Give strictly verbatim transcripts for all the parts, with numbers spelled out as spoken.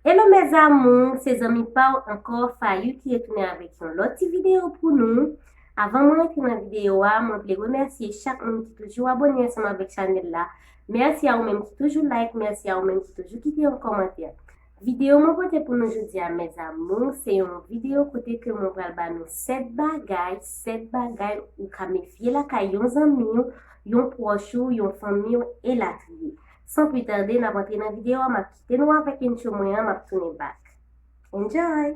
Hello mes amours, se zanmi pa w ankò, Fayou ki retounen avèk yon lòt ti videyo pou nou. Avan mwen rantre nan videyo a, mwen vle remèsye chak moun ki toujou abòne ansanm avèk chanèl la. Mèsi a ou menm ki toujou like, mèsi a ou menm ki toujou kite yon kòmantè. Videyo mwen pote pou nou jodi a, mes amours, se yon videyo kote ke mwen pral ba nou sèt bagay, sèt bagay ou ka mefye lakay yon zanmi w, yon pwòch ou, yon fanmi w, elatriye. San pli tande, n ap antre nan videyo a, m ap kite nou avèk intro mwen an, m ap tounen back. Enjoy!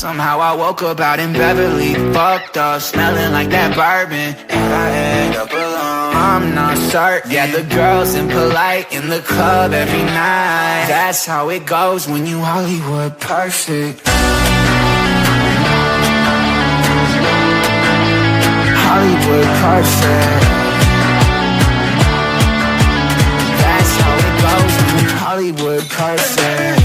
Somehow I woke up out in Beverly, fucked up, smelling like that bourbon. And I end up alone. I'm not certain. Yeah, the girls impolite in the club every night. That's how it goes when you Hollywood perfect. Hollywood perfect. That's how it goes when you Hollywood perfect.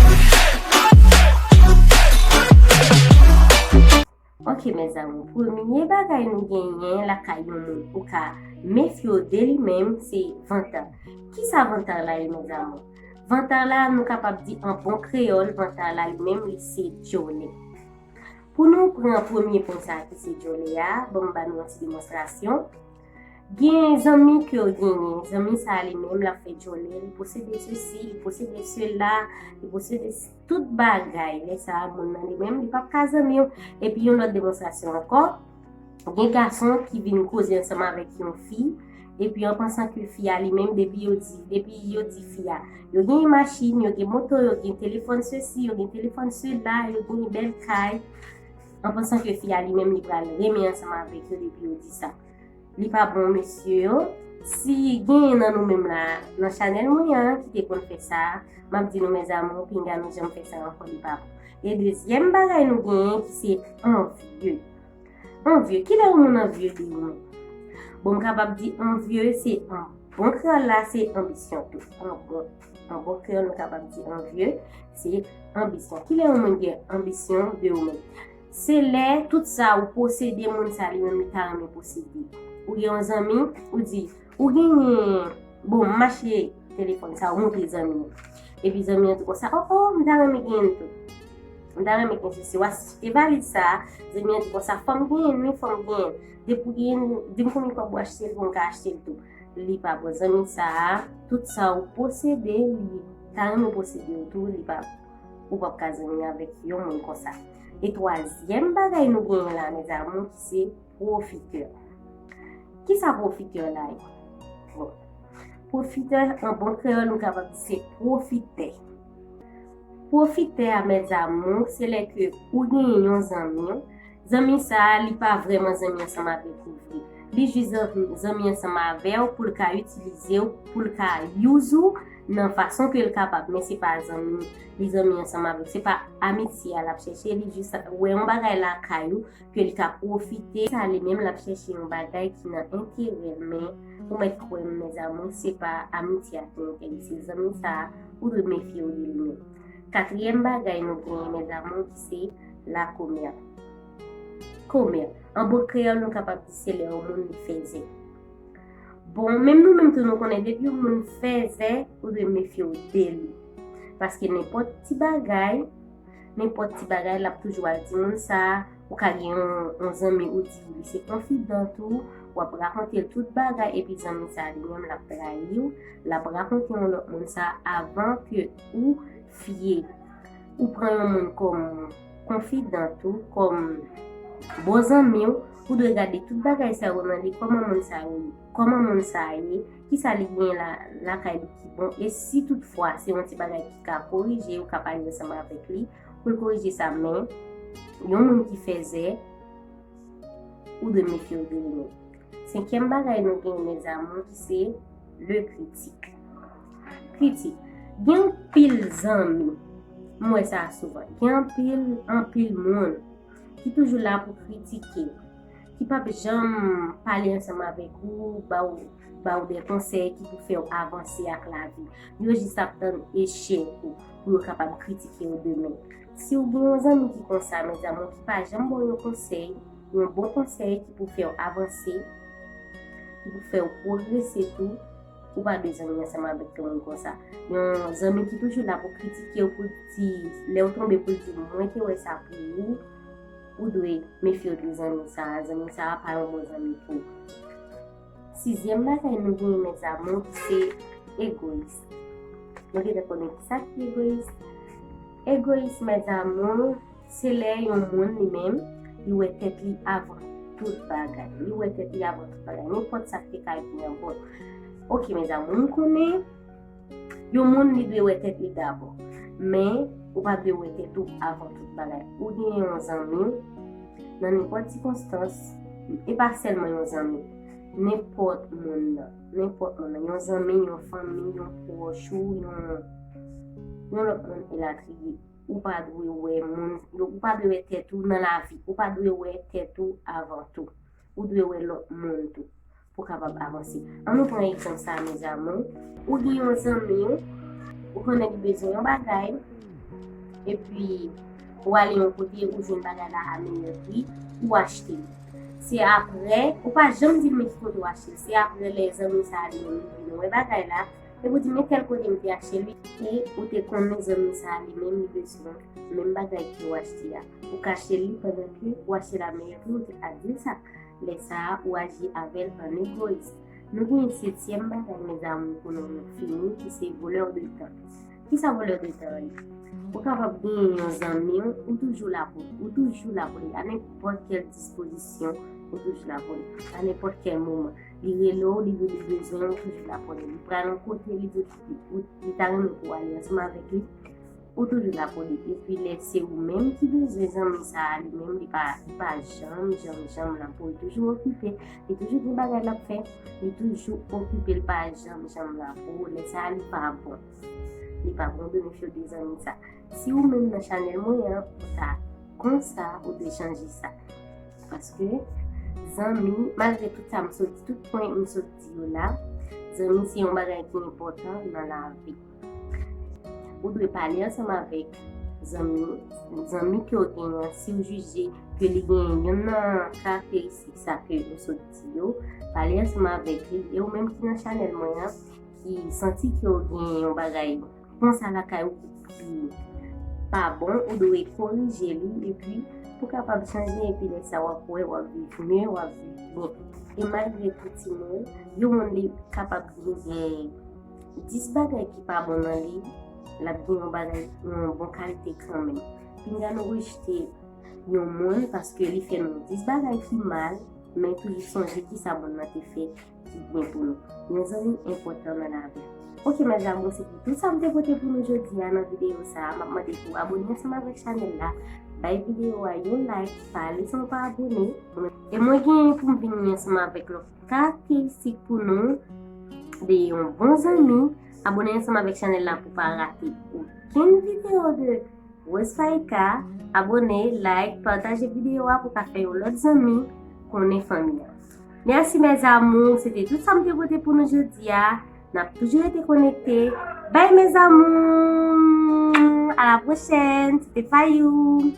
Ok mes amours, premye bagay nou genyen lakay yon moun ou ka mefye w de li menm, se vantan. Kisa vantan la ye mes amours? Vantan la, nou kapab di an bon kreyòl, vantan la li menm li se djòlè. Pou nou pran premye pwen sa ki se djòlè a, ban m ba nou yon ti demonstrasyon. Gen zanmi ke w genyen, zanmi sa a li menm l ap fè djòlè, li posede sesi, li posede sela, li posede tout bagay. Lè sa a moun nan li menm li p ap ka zanmi w. Epi yon lòt demonstrasyon ankò, gen gason ki vin koze ansanm avèk yon fi, epi an pansan ke fi a li menm depi yo di, depi yo di fi a, yo gen machin, yo gen moto, yo gen telefòn sesi, yo gen telefòn sela, yo gen bèl kay, an pansan ke fi a li menm li pral renmen ansanm avèk yo depi yo di sa. Li pa bon mesye yo. Si genyen nan nou menm la nan chanèl mwen an ki te konn fè sa, m ap di nou mes amours, pinga nou janm fè sa ankò, li pa bon. E dezyèm bagay nou genyen ki se anvye. Anvye, kilè yon moun anvye de ou menm? Bon, m kapab di anvye se an bon kreyòl la se anbisyon tou. An bon, an bon kreyòl nou kapab di anvye se anbisyon. Kilè yon moun gen anbisyon de ou menm? Se lè tout sa ou posede moun sa li menm li ta renmen posede. Ou gen yon zanmi, ou di, ou genyen, bon, m mache telefòn sa, ou montre zanmi an. Epi zanmi an di konsa, o o, m ta renmen genyen l tou. M ta renmen genyen sesi, w achte valiz sa, zanmi an di konsa, fò m genyen l wi, fò m genyen l. Depi w genyen l, di m konbyen kòb ou achte l pou m ka achte l tou. Li pa bon, zanmi sa a, tout sa ou posede, li ta renmen posede w tou, li pa, ou p ap ka zanmi avèk yon moun konsa. E twazyèm bagay nou genyen la, mes amours, ki se pwofitè. Kisa pwofitè la ye? Bon, pwofitè, an bon kreyòl, nou kapab di se pwofitè. Pwofitè a, mes amours, se lè ke ou genyen yon zanmi, zanmi sa a, li pa vrèman zanmi ansanm avèk ou vre. Li jis zanmi, zanmi ansanm avè w pou l ka itilize w, pou l ka use ou nan fason ke l kapab, men se pa zanmi li zanmi ansanm avè w. Se pa amitye a l ap chèche, li jis wè yon bagay lakay ou, ke li ka pwofite. Sa li menm l ap chèche yon bagay ki nan enterè l, men ou mèt kwè m, mes amours, se pa amitye a ki nan kè li, se zanmi sa a, ou dwe mefye w de li menm. Katriyèm bagay nou genyen, mes amours, ki se lakomè. Komè, an bon kreyòl, nou kapab di se lè yon moun li fèzè. Bon, menm nou menm tou nou konnen depi yon moun fèzè, ou dwe mefye w de li. Paske nenpòt ti bagay, nenpòt ti bagay, l ap toujou al di moun sa a. Ou ka gen yon, yon zanmi ou di li se konfidant ou, w ap rakonte l tout bagay, epi zanmi sa a li menm l ap trayi w, l ap rakonte yon lòt moun sa a avan ke ou fye. Ou pran yon moun kòm konfidant ou, kòm bon zanmi w, ou dwe gade tout bagay sa yo nan li, kòman moun sa yo ye, kòman moun sa a ye, kisa li gen la, lakay li ki bon, e si toutfwa se yon ti bagay ki ka korije, ou ka pale ansanm avèk li pou l korije sa, men yon moun ki fèzè, ou dwe mefye w de li menm. Senkyèm bagay nou gen, mes amours, ki se le kritik. Kritik. Gen anpil zanmi, m wè sa souvan, gen anpil, anpil moun ki toujou la pou kritike w, ki p ap janm pale ansanm avèk ou, ba w, ba w de konsèy ki pou fè w avanse ak lavi. Yo jis ap tann echèk ou pou yo kapab kritike w demen. Si w gen yon zanmi ki konsa, mes amours, ki pa janm ba w yon konsèy, yon bon konsèy ki pou fè w avanse, ki pou fè w pwogrese tou, Ou pa dwe zanmi ansanm avèk yon moun konsa. Yon zanmi ki toujou la pou kritike w, pou l di, lè w tonbe, pou l di, "Mwen te wè sa pou ou." Ou dwe mefye w de zanmi sa a. Zanmi sa a pa yon bon zanmi pou ou. Sizyèm bagay nou genyen, mes amours, se egoyis. Nou gentan konnen ki sa ki egoyis. Egoyis, mes amours, se lè yon moun li menm, li wè tèt li avan tout bagay. Li wè tèt li avan tout bagay. Nenpòt sa ki te ka vini an bon. Ok, mes amours, m konnen yon moun li dwe wè tèt li dabò. Men, ou pa dwe wè tèt ou avan tout bagay. Ou gen yon zanmi w, nan nenpòt sikonstans, e pa sèlman yon zanmi, nenpòt moun nan, nenpòt moun nan, yon zanmi, yon fanmi, yon pwòch ou, yon, yon lòt moun, elatriye. Ou pa dwe wè moun, ou pa dwe wè tèt ou nan lavi, ou pa dwe wè tèt ou avan tou. Ou dwe wè lòt moun tou pou kapab avanse. An nou pran egzanp sa, mes amours. Ou gen yon zanmi w, ou konnen li bezwen yon bagay, epi ou ale yon kote, ou jwenn bagay la a meyè pri, ou achte l. Se apre, ou pa janm di l men ki kote w achte l. Se apre lè zanmi sa a li menm li vin wè bagay la, epi ou di, "Men tèl kote m te achte l wi." E ou te konnen zanmi sa a li menm li bezwen menm bagay ke w achte a. Ou kache li pandan ke ou achte l a meyè pri, ou te ka di l sa. Lè sa a, ou aji avè l an egoyis. Nou gen setyèm bagay, mes amours, pou nou fini, ki se volè de tan. Ki sa volè de tan ye? Ou kapab gen yon zanmi w, ou toujou la pou li. Ou toujou la pou li. A nenpòt kèl dispozisyon, ou toujou la pou li. A nenpòt kèl moman. Li rele w, li di li bezwen w, ou toujou la pou li. Li pral yon kote, li di ou, li ta renmen pou w ale ansanm avèk li. Ou toujou la pou li. Epi lè se ou menm ki bezwen zanmi sa a, li menm li pa, li pa janm, janm, janm la pou li. Toujou okipe, li toujou gen bagay l ap fè, li toujou okipe, li pa janm, janm la pou ou. Lè sa a, li pa bon. Li pa bon de mefye w de zanmi sa. Si ou menm nan chanèl mwen an, ou ta konsa, ou te chanje sa. Paske zanmi, malgre tout sa m sot di, tout pwen m sot di yo la, zanmi se yon bagay ki enpòtan nan lavi. Ou dwe pale ansanm avèk zanmi, zanmi ke w genyen an, si w jije ke li gen youn nan karakteristik sa ke m sot di yo, pale ansanm avèk li. E ou menm ki nan chanèl mwen an, ki santi ke w gen yon bagay konsa lakay ou ki pa bon, ou dwe korije li, epi pou kapab chanje, epi lè sa w ap wè, w ap viv mye, w ap viv byen. E malgre tou timoun, yon moun li kapab gen dis bagay ki pa bon nan li, l ap gen yon bagay, yon bon kalite kanmenm. Pinga nou rejte yon moun paske li fè nou dis bagay ki mal, men toujou sonje ki sa moun nan te fè ki byen pou nou. Yon zanmi enpòtan nan lavi. Ok, mes amours, se te tout sa m te pote pou nou jodi a nan videyo sa a. M ap mande pou w abone ansanm avèk chanèl la. Bay videyo a yon like, pale san w pa abone. E mwen genyen pou m vini ansanm avèk lòt karakteristik pou nou de yon bon zanmi. Abone ansanm avèk chanèl la pou w pa rate okenn videyo de Rose Faïka. Abone, like, pataje videyo a pou ka fè yon lòt zanmi konnen fanmi an. Mèsi, mes amours. Se te tout sa m te pote pou nou jodi a. N ap toujou rete konekte. Bye, mes amours. À la prochaine. Se te Fayou.